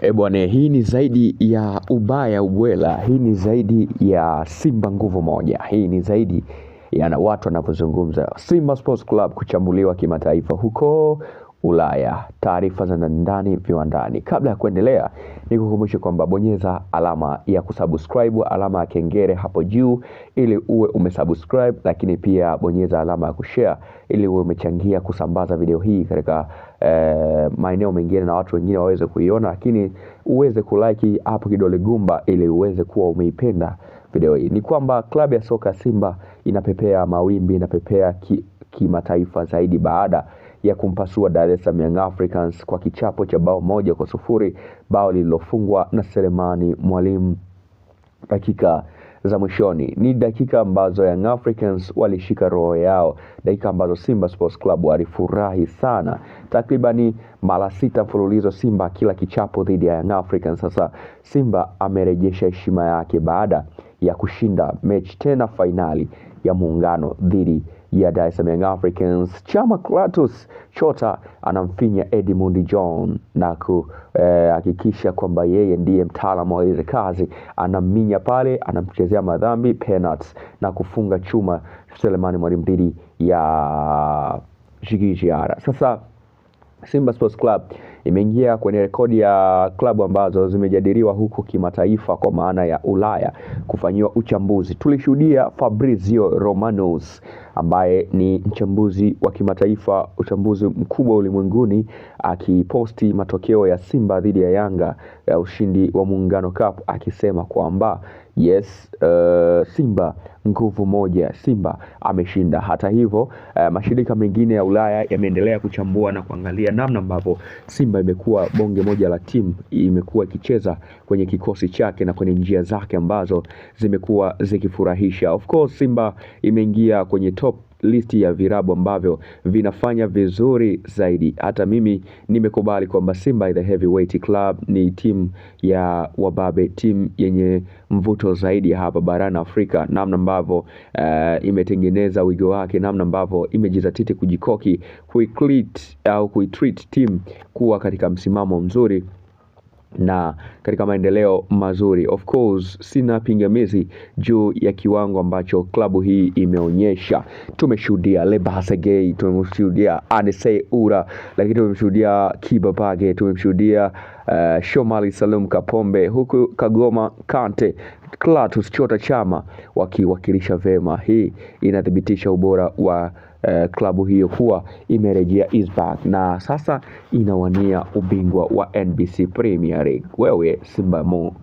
E bwana, hii ni zaidi ya ubaya ubwela, hii ni zaidi ya Simba nguvu moja, hii ni zaidi ya watu wanavyozungumza. Simba Sports Club kuchambuliwa kimataifa huko Ulaya. Taarifa za ndani viwandani. Kabla ya kuendelea, nikukumbushe kwamba bonyeza alama ya kusubscribe, alama ya kengele hapo juu ili uwe umesubscribe, lakini pia bonyeza alama ya kushare ili uwe umechangia kusambaza video hii katika maeneo mengine na watu wengine waweze kuiona, lakini uweze kulike hapo kidole gumba ili uweze kuwa umeipenda video hii. Ni kwamba klabu ya soka Simba inapepea mawimbi, inapepea kimataifa zaidi baada ya kumpasua Dar es Salaam Young Africans kwa kichapo cha bao 1-0, bao lililofungwa na Selemani Mwalimu dakika za mwishoni. Ni dakika ambazo Young Africans walishika roho yao, dakika ambazo Simba Sports Club walifurahi sana. Takribani mara 6 mfululizo Simba kila kichapo dhidi ya Young Africans. Sasa Simba amerejesha heshima yake baada ya kushinda mechi tena fainali ya muungano dhidi ya Dar es Salaam Young Africans. Chama Clatous Chota anamfinya Edmund John na kuhakikisha kwamba yeye ndiye mtaalamu wa ile kazi. Anaminya pale, anamchezea madhambi penalty na kufunga chuma Selemani Mwalimu dhidi ya Djigui Diarra. Sasa Simba Sports Club imeingia kwenye rekodi ya klabu ambazo zimejadiliwa huko kimataifa kwa maana ya Ulaya kufanyiwa uchambuzi. Tulishuhudia Fabrizio Romanos ambaye ni mchambuzi wa kimataifa, uchambuzi mkubwa ulimwenguni, akiposti matokeo ya Simba dhidi ya Yanga ya ushindi wa Muungano Cup akisema kwamba yes, Simba nguvu moja, Simba ameshinda. Hata hivyo, mashirika mengine ya Ulaya yameendelea kuchambua na kuangalia namna ambavyo Simba imekuwa bonge moja la timu, imekuwa ikicheza kwenye kikosi chake na kwenye njia zake ambazo zimekuwa zikifurahisha. Of course Simba imeingia kwenye top listi ya virabu ambavyo vinafanya vizuri zaidi. Hata mimi nimekubali kwamba Simba the Heavyweight Club ni timu ya wababe, timu yenye mvuto zaidi hapa barani Afrika, namna ambavyo imetengeneza wigo wake, namna ambavyo imejizatiti kujikoki, kuicreate au kuitreat team kuwa katika msimamo mzuri na katika maendeleo mazuri. Of course sina pingamizi juu ya kiwango ambacho klabu hii imeonyesha. Tumeshuhudia Lebasegei, tumeshuhudia Anse Ura, lakini tumemshuhudia Kibabage, tumemshuhudia Shomali Salum Kapombe, huku Kagoma Kante, Clatous Chota Chama wakiwakilisha vema. Hii inathibitisha ubora wa klabu hiyo kuwa imerejea is back na sasa inawania ubingwa wa NBC Premier League. Wewe Simba mo